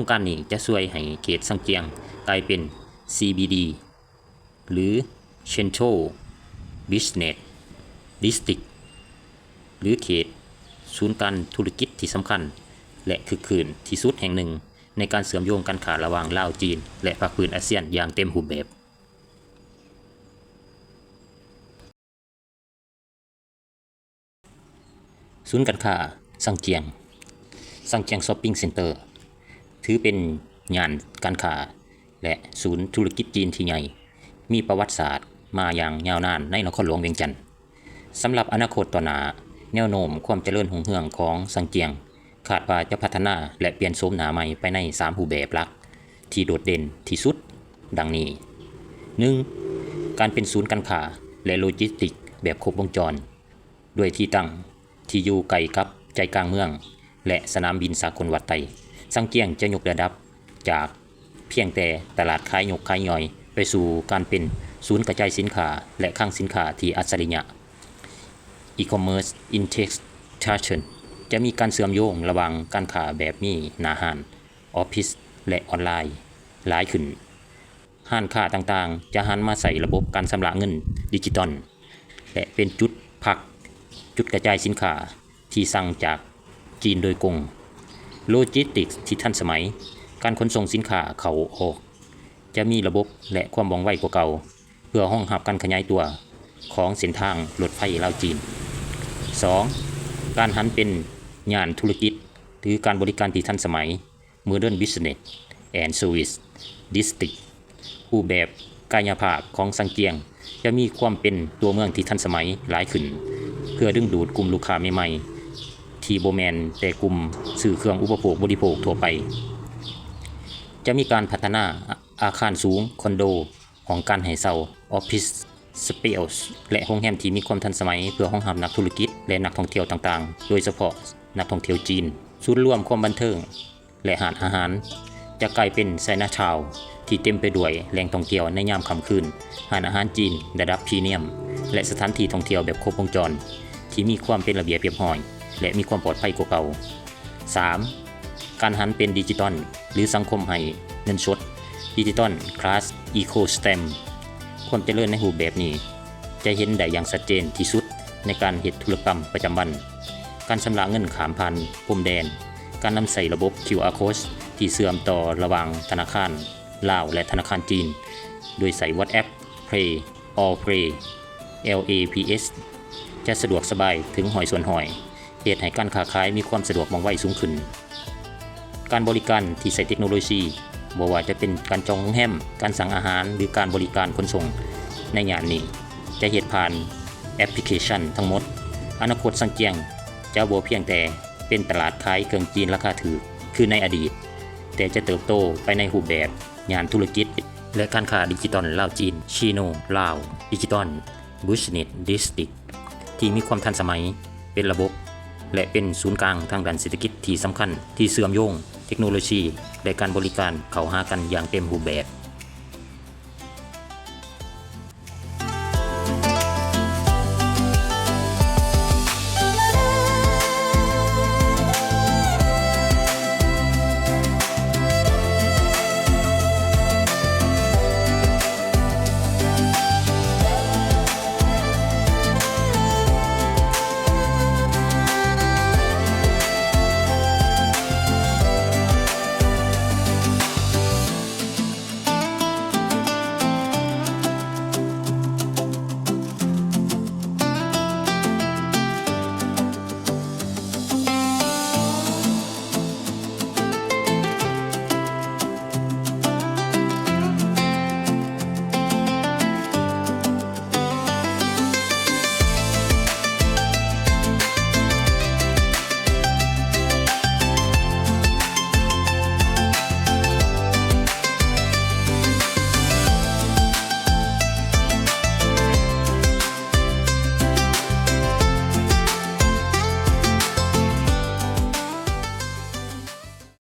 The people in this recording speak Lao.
ງການນີ້ຈະຊ່ວຍໃຫ້ເຂດຊັງຈຽງກາຍເປັນ CBD ຫຼື Central Business District ຫຼືເຂດສູນການທຸລະກິດທີ່ສຳຄັນ ແລະ ຄຶກຄື້ນທີ່ສຸດແຫ່ງໜຶ່ງ ໃນການເຊື່ອມໂຍງການຄ້າລະຫວ່າງລາວ-ຈີນ ແລະ ພາກພື້ນອາຊຽນຢ່າງເຕັມຮູບແບບ. ສູນການຄ້າຊັງຈຽງ Zhangjiang Shopping Center ຖືເປັນຍ່ານການຄ້າ ແລະ ສູນທຸລະກິດຈີນທີ່ໃຫຍ່ ມີປະຫວັດສາດມາຢ່າງຍາວນານໃນນະຄອນຫຼວງວຽງຈັນ. ສຳລັບອະນາຄົດຕໍ່ໜ້າ, ແນວໂນ້ມຄວາມຈະເລີນຮຸ່ງເຮືອງຂອງຊັງຈຽງ ຄາດວ່າຈະພັດທະນາ ແລະ ປ່ຽນໂສມໜ້າໃໝ່ໄປໃນສາມຮູບແບບຫຼັກທີ່ໂດດເດັ່ນທີ່ສຸດ ດັ່ງນີ້: ໜຶ່ງ ການເປັນສູນການຄ້າ ແລະ ໂລຈິສຕິກແບບຄົບວົງຈອນ ດ້ວຍທີ່ຕັ້ງທີ່ຢູ່ໃກ້ກັບໃຈກາງເມືອງ ແລະ ສະໜາມບິນສາກົນວັດໄຕ. ຊັງຈຽງຈະຍົກລະດັບຈາກພຽງແຕ່ຕະຫຼາດຂາຍຍົກຂາຍຍ່ອຍ ໄປສູ່ການເປັນສູນກະຈາຍສິນຄ້າ ແລະ ຄັງສິນຄ້າທີ່ອັດສະລິຍະ E-commerce Intelligence ຈະມີການເຊື່ອມໂຍງລະຫວ່າງການຄ້າແບບມີໜ້າຮ້ານ, ອອບຟິດ ແລະ ອອນລາຍຫຼາຍຂຶ້ນ. ຮ້ານຄ້າຕ່າງໆຈະຫັນມາໃຊ້ລະບົບການຊຳລະເງິນດິຈິຕອນ ແລະ ເປັນຈຸດພັກ, ຈຸດກະຈາຍສິນຄ້າທີ່ສັ່ງຈາກຈີນໂດຍກົງ, ໂລຈິສຕິກທີ່ທັນສະໄໝ, ການຂົນສົ່ງສິນຄ້າເຂົ້າອອກຈະມີລະບົບ ແລະ ຄວາມວ່ອງໄວກວ່າເກົ່າ ເພື່ອຮອງຮັບການຂະຫຍາຍຕົວຂອງເສັ້ນທາງລົດໄຟລາວ-ຈີນ. ສອງ ການຫັນເປັນຍ່ານທຸລະກິດ ຫຼື ການບໍລິການທີ່ທັນສະໄໝ Modern Business and Service District ຮູບແບບກາຍະພາບຂອງຊັງຈຽງຈະມີຄວາມເປັນຕົວເມືອງທີ່ທັນສະໄໝຫຼາຍຂຶ້ນ ເພື່ອດຶງດູດກຸ່ມລູກຄ້າໃໝ່ໆ ທີ່ບໍ່ແມ່ນແຕ່ກຸ່ມຊື້ເຄື່ອງອຸປະໂພກບໍລິໂພກທົ່ວໄປ. ຈະມີການພັດທະນາອາຄານສູງ, ຄອນໂດ, ຫ້ອງການໃຫ້ເຊົ່າ, ອອບຟິດສະເປສ ແລະ ໂຮງແຮມທີ່ມີຄວາມທັນສະໄໝ ເພື່ອຮອງຮັບນັກທຸລະກິດ ແລະ ນັກທ່ອງທ່ຽວຕ່າງໆ ໂດຍສະເພາະນັກທ່ອງທ່ຽວຈີນ. ສູນລວມຄວາມບັນເທີງ ແລະ ຮ້ານອາຫານ ຈະກາຍເປັນໄຊນາທາວທີ່ເຕັມໄປດ້ວຍແຫຼ່ງທ່ອງທ່ຽວໃນຍາມຄ່ຳຄືນ, ຮ້ານອາຫານຈີນລະດັບພຣີມຽມ ແລະ ສະຖານທີ່ທ່ອງທ່ຽວແບບຄົບວົງຈອນ ທີ່ມີຄວາມເປັນລະບຽບຮຽບຮ້ອຍ ແລະ ມີຄວາມປອດໄພກວ່າເກົ່າ. ສາມ ການຫັນເປັນດິຈິຕອນ ຫຼື ສັງຄົມໄຮ້ເງິນສົດ Digital Cash Ecosystem. ຄວາມຈະເລີນໃນຮູບແບບນີ້ຈະເຫັນໄດ້ຢ່າງຊັດເຈນທີ່ສຸດໃນການເຮັດທຸລະກຳປະຈຳວັນ, ການຊຳລະເງິນຂ້າມຜ່ານພົມແດນ, ການນຳໃຊ້ລະບົບ ຄິວອາ Code ທີ່ເຊື່ອມຕໍ່ລະຫວ່າງທະນາຄານລາວ ແລະ ທະນາຄານຈີນ ໂດຍໃຊ້ WhatsApp Pay, Apple Pay, LAPS ຈະສະດວກສະບາຍເຖິງຮ້ອຍສ່ວນຮ້ອຍ ເຮັດໃຫ້ການຄ້າຂາຍມີຄວາມສະດວກວ່ອງໄວສູງຂຶ້ນ. ການບໍລິການທີ່ໃຊ້ເຕັກໂນໂລຊີ, ບໍ່ວ່າຈະເປັນການຈອງໂຮງແຮມ, ການສັ່ງອາຫານ ຫຼື ການບໍລິການຂົນສົ່ງໃນຍາມນີ້ ຈະເຮັດຜ່ານແອັບພລິເຄຊັນທັງໝົດ. ອະນາຄົດຊັງຈຽງຈະບໍ່ພຽງແຕ່ເປັນຕະຫຼາດຂາຍເຄື່ອງຈີນລາຄາຖືກຄືໃນອະດີດ, ແຕ່ຈະເຕີບໂຕໄປໃນຮູບແບບຍ່ານທຸລະກິດ ແລະ ການຄ້າດິຈິຕອນລາວ-ຈີນ, ຊີໂນລາວ Digital Business District ທີ່ມີຄວາມທັນສະໄໝ, ເປັນລະບົບ ແລະ ເປັນສູນກາງທາງດ້ານເສດຖະກິດທີ່ສຳຄັນ ທີ່ເຊື່ອມໂຍງເຕັກໂນໂລຊີ ແລະ ການບໍລິການເຂົ້າຫາກັນຢ່າງເຕັມຮູບແບບ.